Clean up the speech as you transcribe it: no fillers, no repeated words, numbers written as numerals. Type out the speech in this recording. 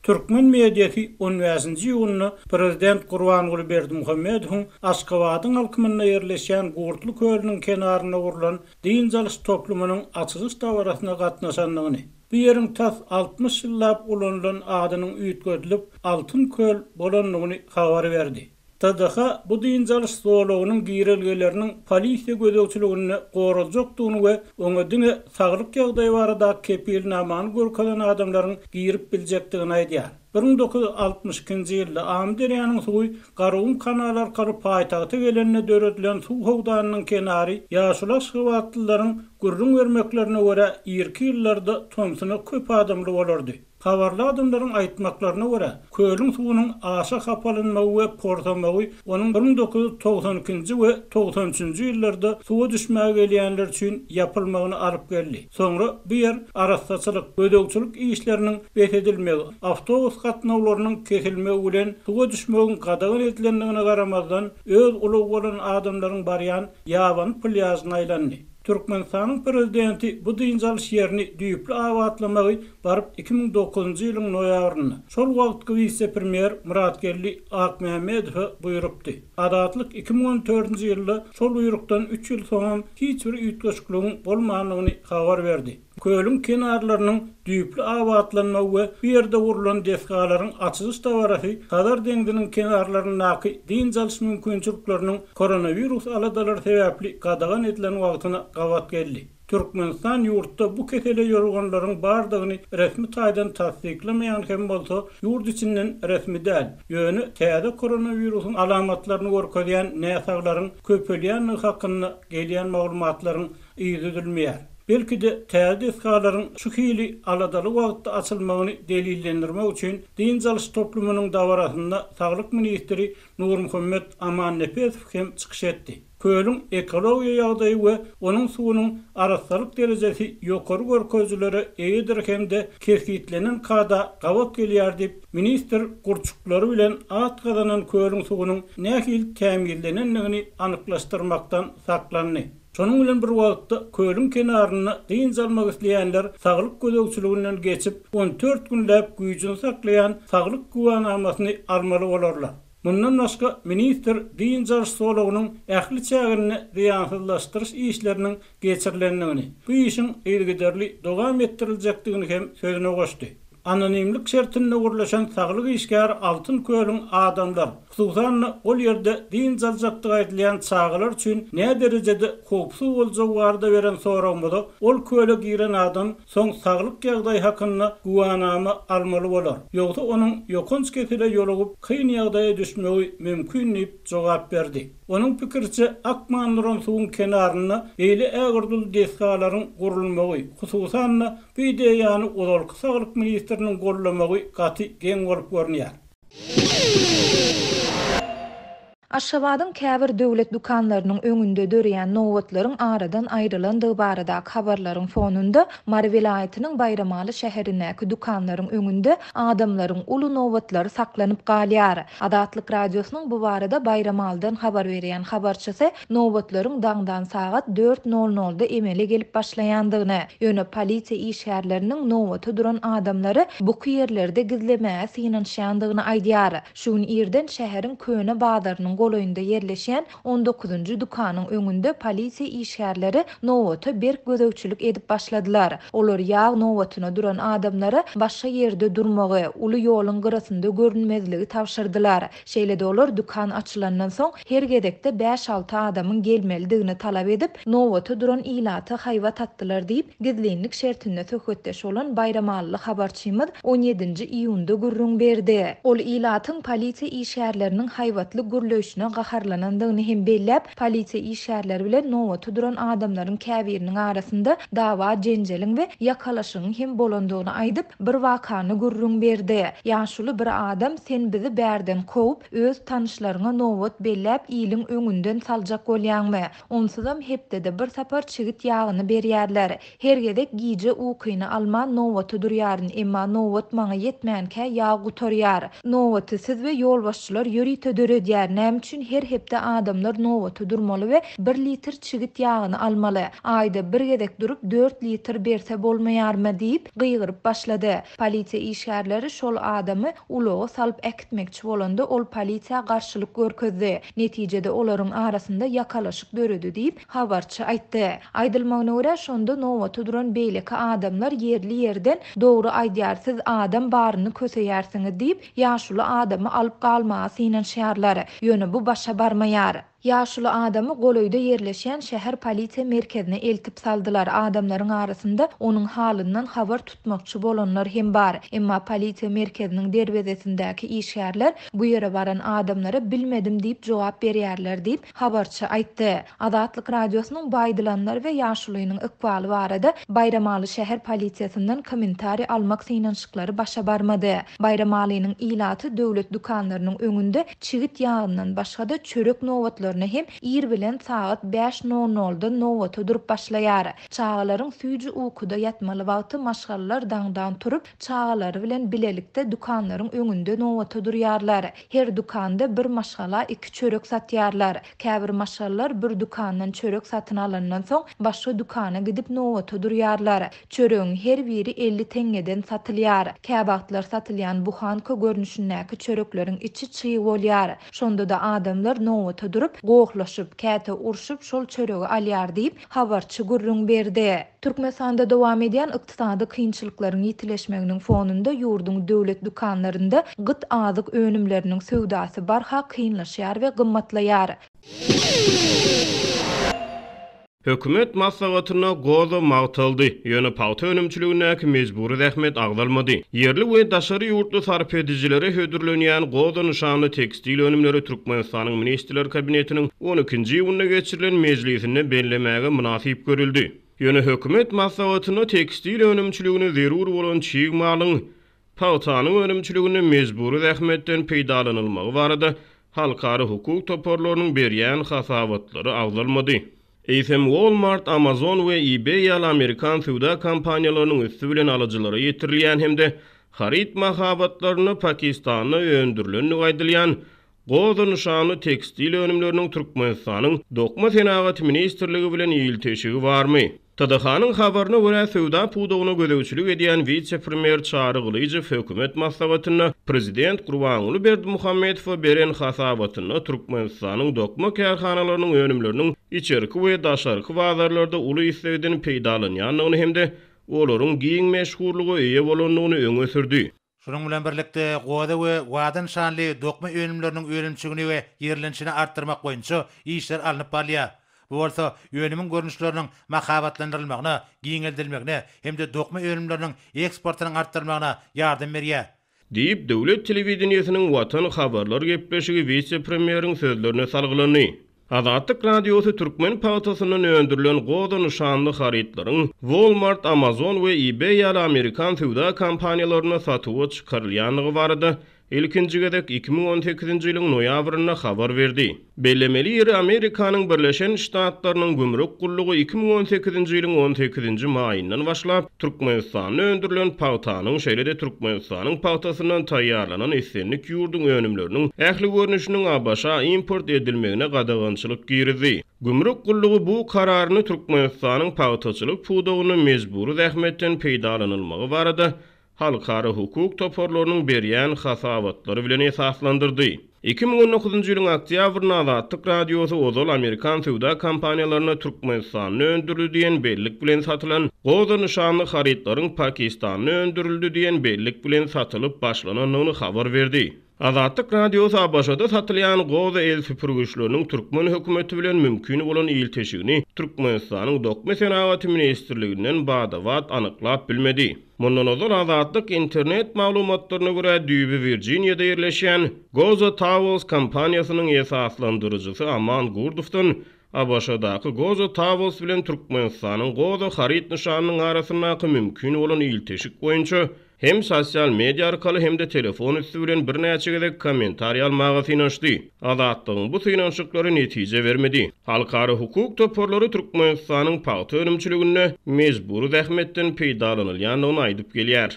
Türkmen mediasy on bäşinji iýunda prezident Gurbanguly Berdimuhamedowyň Aşgabadyň alkymynda ýerleşýän Gurtly kölüniň kenarynda gurlan dynç alyş toplumynyň açylyş dabarasyna gatnaşandygyny, bu ýeriň tas 60 ýyllap ulanylan adynyň üýtgedilip, Altyn köl bolandygyny habar berdi. TDH bu dynç alyş zolagynyň girelgeleriniň polisiýa gözegçiliginde goraljakdygyny we oňa diňe saglyk ýagdaýy baradaky kepilnamany görkezen adamlaryň girip biljekdigini aýdýar. 1962-nji ýylda Amyderýanyň suwy Garagum kanaly arkaly paýtagta gelende döredilen suw howdanynyň kenary ýaşuly aşgabatlylaryň gürrüň bermeklerine görä irki ýyllarda tomsuna köp adamly bolardy. Habarly adamlaryň aýtmaklaryna görä, kölüň suwunyň aşa hapalanmagy we porsamagy onuň 1992-nji we 93-nji ýyllarda suwa düşmäge gelýänler üçin ýapylmagyna alyp geldi. Soňra bu ýer arassaçylyk, gözegçilik işleriniň bes edilmegi, awtobus gatnawlarynyň kesilmegi bilen suwa düşmegiň gadagan edilendigine garamazdan, öz ulagy bolan adamlaryň barýan ýabany plýažyna aýlandy. Türkmenistanyň Prezidenti bu dynç alyş ýerini düýpli abatlamagy baryp 2009-njy ýylyň noýabrynda, şol wagtky wise-premýer Myratgeldi Akmämmedowa buýrupdy. Azatlyk 2014-nji ýylda şol buýrukdan üç ýyl soňam hiç bir üýtgeşikligiň bolmandygyny habar berdi. Kölüň kenarlarynyň düýpli abatlanmagy we bu ýerde gurlan desgalaryň açylyş dabarasy Hazar deňziniň kenarlaryndaky dynç alyş mümkinçilikleriniň koronawirus aladalary sebäpli gadagan edilen wagtyna gabat geldi. Türkmenistan ýurtda bu kesele ýoluganlaryň bardygyny resmi taýdan tassyklamaýan hem bolsa, ýurt içinden resmi däl, ýöne täze koronawirusyň alamatlaryny görkezýän näsaglaryň köpelýändigi hakynda gelýän maglumatlaryň yzy üzülmeýär. Belki-de, täze desgalaryň şu hili aladaly wagtda açylmagyny delillendirmek üçin dynç alyş toplumynyň dabarasynda saglyk ministri Nurmuhammet Amannepesow hem çykyş etdi. Kölüň ekologiýa ýagdaýy we onuň suwunyň arassalyk derejesi ýokary görkezijilere eýedir hem-de kesgitlenen kada gabat gelýär diýip, ministr gurçuklary bilen at gazanan kölüň suwunyň nähili tämizlenendigini anyklaşdyrmakdan saklandy. Şonuň bilen bir wagtda, kölüň kenarynda dynç almak isleýänler saglyk gözegçiliginden geçip, 14 günläp güýjüni saklaýan saglyk güwänamasyny almaly bolarlar. Mundan başga, ministr dynç alyş zolagynyň ähli çäginde zyýansyzlaşdyryş işleriniň geçirilendigini, bu işiň yzygiderli dowam etdiriljekdigini hem sözüne goşdy. Anonimlik şertinde gürleşen saglyk işgäri Altyn kölüň adamlar, hususan-da, ol ýerde dynç aljakdygy aýdylýan çagalar üçin näderejede howpsuz boljagy barada beren soragymyza ol köle giren adam soň saglyk ýagdaýy hakynda güwänama almaly bolar, ýogsa onuň ýokanç kesele ýolugyp kyn ýagdaýa düşmegi mümkin diýip jogap berdi. Onuň pikiriçe, akman duran suwuň kenarynda beýle ägirt uly desgalaryň gurulmagy, hususan-da, Bu ideýany ozalky saglyk ministriniň goldamagy gaty geň bolup görünýär. Aşgabadyň käbir döwlet dükanlarynyň öňünde döreýän nobatlaryň aradan aýrylandygy baradaky habarlaryň fonunda, Mary welaýatynyň Baýramaly şäherindäki dükanlaryň öňünde adamlaryň uly nobatlary saklanyp galýar. Azatlyk Radiosynyň bu barada Baýramalydan habar berýän habarçysy nobatlaryň daňdan sagat dört nol nolda emele gelip başlaýandygyny, ýöne polisiýa işgärleriniň nobata duran adamlary buky ýerlerde gizlemäge synanyşýandygyny aýdýar. Şu gün irden şäheriň köne bazarynyň golaýynda ýerleşýän on dokuzynjy dükanyň öňünde polisiýa işgärleri nobata berk gözegçilik edip başladylar. Olar ýag nobatyna duran adamlara başga ýerde durmagy, uly ýoluň gyrasynda görünmezligi tabşyrdylar. Şeýle-de olar dükan açylandan soň her gezekde bäş-alty adamyň gelmelidigini talap edip, nobata duran ilata haýbat atdylar diýip, gizlinlik şertinde söhbetdeş bolan baýramalyly habarçymyz on ýedinji iýunda gürrüň berdi. Ol ilatyň polisiýa işgärleriniň haýbatly gürleýşine gaharlanandygyny hem belläp, polisiýa işgärleri bilen nobata duran adamlaryň käbiriniň arasynda dawa-jenjeliň we ýakalaşygyň hem bolandygyny aýdyp, bir wakany gürrüň berdi. Ýaşuly bir adam sen bizi bärden kowup, öz tanyşlaryňa nobat belläp iliň öňünden saljak bolýaňmy? Onsuzam hepdede bir sapar çigit ýagyny berýärler. Her gezek gije ukyny alman nobata durýaryn, emma nobat maňa ýetmänkä ýag gutarýar. Nobaty siz we ýolbaşçylar ýörite döredýär, näme. üçin her hepde adamlar nobata durmaly we bir litr çigit ýagyny almaly? Aýda bir gezek durup dört litr berse bolmaýarmy? diýip, gygyryp başlady. Polisiýa işgärleri şol adamy ulaga salyp äkitmekçi bolanda, ol polisiýa garşylyk görkezdi. Netijede olaryň arasynda ýakalaşyk döredi diýip, habarçy aýtdy. Aýdylmagyna görä, şonda nobata duran beýleki adamlar ýerli-ýerden, Dogry aýdýar, siz adam baryny köseýärsiňiz diýip, ýaşuly adamy alyp galmaga synanyşýarlar. Ýöne bu başa barmaýar. Ýaşuly adamy golaýda ýerleşýän şäher polisiýa merkezine eltip saldylar. Adamlaryň arasynda onuň halyndan habar tutmakçy bolanlar hem bar. Emma polisiýa merkeziniň derwezesindäki işgärler bu ýere baran adamlara bilmedim diýip jogap berýärler diýip, habarçy aýtdy. Azatlyk Radiosynyň bu aýdylanlar we ýaşulynyň ykbaly barada Baýramaly şäher polisiýasyndan kommentariý almak synanyşyklary başa barmady. Baýramalynyň ilaty döwlet dükanlarynyň öňünde çigit ýagyndan başga-da çörek nobatlaryna hem ir bilen sagat bäş nol noldan nobata durup başlaýar. Çagalaryň süýji ukuda ýatmaly wagty maşgalalar daňdan turup, çagalary bilen bilelikde dükanlaryň öňünde nobata durýarlar. Her dükanda bir maşgala iki çörek satýarlar. Käbir maşgalalar bir dükandan çörek satyn alandan soň, başga dükana gidip nobata durýarlar. Çöregiň her biri 50 teňňeden satylýar. Käwagtlar satylýan buhanka görnüşindäki çörekleriň içi çyg bolýar. Şonda-da adamlar nobata durup, gohlaşyp, käte urşup şol çöregi alýar diýip, habarçy gürrüň berdi. Türkmenistanda dowam edýän ykdysady kynçylyklaryň ýitileşmeginiň fonunda ýurduň döwlet dükanlarynda gyt azyk önümleriniň söwdasy barha kynlaşýar we gymmatlaýar. Hökümet maslahatynda goza magtaldy, ýöne pagta önümçiligindäki mejbury zähmet agzalmady. Ýerli we daşary ýurtly sarp edijilere hödürlenýän goza nyşanly tekstil önümleri Türkmenistanyň Ministrler Kabinetiniň on ikinji iýunda geçirilen mejlisinde bellemäge mynasyp görüldi. Ýöne hökümet maslahatynda tekstil önümçiligine zerur bolan çig malyň, pagtanyň önümçiliginde mejbury zähmetden peýdalanylmagy barada halkara hukuk toparlarynyň berýän hasabatlary agzalmady. Eýsem, Walmart, Amazon we eBay ýaly amerikan söwda kompaniýalarynyň üsti bilen alyjylara ýetirilýän hem-de haryt mahabatlarynda Pakistanda öndürilendigi aýdylýan Goza nyşanly tekstil önümleriniň Türkmenistanyň Dokma senagaty ministrligi bilen ilteşigi barmy? TDH-nyň habaryna görä, söwda pudagyna gözegçilik edýän wise-premýer Çary Gylyjow hökümet maslahatynda prezident Gurbanguly Berdimuhamedowa beren hasabatynda Türkmenistanyň dokma kärhanalarynyň önümleriniň içerki we daşarky bazarlarda uly islegden peýdalanýandygyny hem-de olaryň giň meşhurlyga eýe bolandygyny öňe sürdi. Şunuň bilen birlikde, goza we wada nyşanly dokma önümleriniň önümçigini we ýerlenişini artdyrmak boýunça işler alnyp barylýar. Bu bolsa önümiň görnüşleriniň mahabatlandyrylmagyna, giňeldilmegine hem-de dokma önümleriniň eksportynyň artdyrylmagyna ýardam berýär. Diýip, döwlet telewideniýesiniň Watan habarlar gepleşigi wise-premýeriň sözlerine salgylandy. Azatlyk Radiosy türkmen pagtasyndan öndürilen Goza nyşanly harytlaryň Walmart, Amazon we eBay ýaly amerikan söwda kompaniýalarynda satuwa çykarylýandygy barada ilkinji gezek 2018-nji ýylyň noýabrynda habar berdi. Bellemeli ýeri, Amerikanyň Birleşen Ştatlarynyň gümrük gullugy 2018-nji ýylyň on sekizinji maýyndan başlap, Türkmenistanda öndürilen pagtanyň, şeýle-de Türkmenistanyň pagtasyndan taýýarlanan islendik ýurduň önümleriniň ähli görnüşiniň ABŞ-a import edilmegine gadagançylyk girizdi. Gümrük gullugy bu kararyny Türkmenistanyň pagtaçylyk pudagynda mejbury zähmetden peýdalanylmagy barada halkara hukuk toparlarynyň berýän hasabatlary bilen esaslandyrdy. 2019-njy ýylyň oktýabrynda Azatlyk Radiosy ozal amerikan söwda kompaniýalarynda Türkmenistanda öndürildi diýen bellik bilen satylan Goza nyşanly harytlaryň Pakistanda öndürildi diýen bellik bilen satylyp başlanandygyny habar berdi. Azatlyk Radiosy ABŞ-da satylýan Goza el süpürgiçleriniň türkmen hökümeti bilen mümkin bolan ilteşigini Türkmenistanyň Dokma senagaty ministrliginden bada-bat anyklap bilmedi. Mundan ozal Azatlyk internet maglumatlaryna görä düýbi Wirjiniýada ýerleşýän Goza Towels kompaniýasynyň esaslandyryjysy Aman Gurdowdan ABŞ-daky Goza Towels bilen Türkmenistanyň Goza haryt nyşanynyň arasyndaky mümkin bolan ilteşik boýunça hem sosial media arkaly hem-de telefon üsti bilen birnäçe gezek kommentariý almaga synanyşdy. Azatlygyň bu synanyşyklary netije bermedi. Halkara hukuk toparlary Türkmenistanyň pagta önümçiliginde mejbury zähmetden peýdalanylýandygyny aýdyp gelýär.